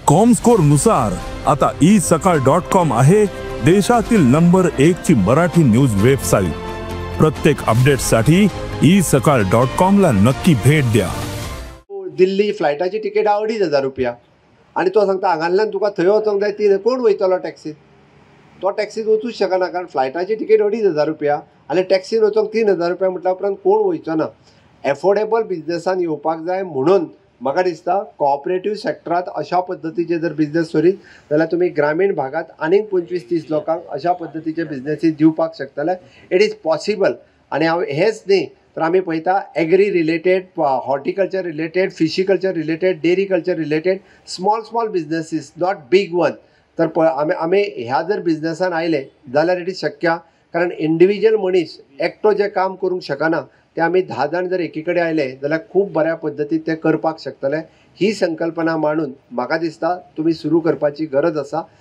Comscore नुसार आता E सकाळ डॉट कॉम आहे देशातील नंबर 1 ची मराठी न्यूज वेबसाईट. प्रत्येक अपडेटसाठी ई सकाळ डॉट कॉम ला नक्की भेट द्या. दिल्ली फ्लायटाची तिकेट 2500 रुपया आनी तो सांगता हांगांतल्यान तुका थंय वचोंक जाय 3, कोण वयतलो टॅक्सीत? तो टॅक्सीत वचूंक शकना, कारण फ्लायटाची तिकेट 2500 रुपया आनी टॅक्सीन वचोंक 3000 रुपया म्हटल्या उपरांत कोण वयचो ना. एफोर्डेबल बिजनसान येवपाक जाय. म्हणून म्हाका दिसता कॉपरेटीव सेक्टरांत अशा पद्दतीचे जर बिजनेस करीत जाल्यार तुमी ग्रामीण भागांत आनीक 25-30 लोकांक अशा पद्दतीचे बिजनेसीस दिवपाक शकतले. It is possible. आनी हांव हेंच न्ही तर आमी पळयता agri related, horticulture related, fishiculture related, dairyculture related small small businesses, not big one. तर आमी आमी ह्या जर बिजनेसान आयले जाल्यार it is शक्य, कारण इंडिविज्युअल मनीस एकटो जें काम करूंक शकना ते आमी 10 जाण जर एकी कडेन आयले जाल्यार खूब बऱ्या पद्दतीन ते करपाक शकतले. ही संकल्पना मांडून म्हाका दिसता तुमी सुरू करपाची गरज आसा.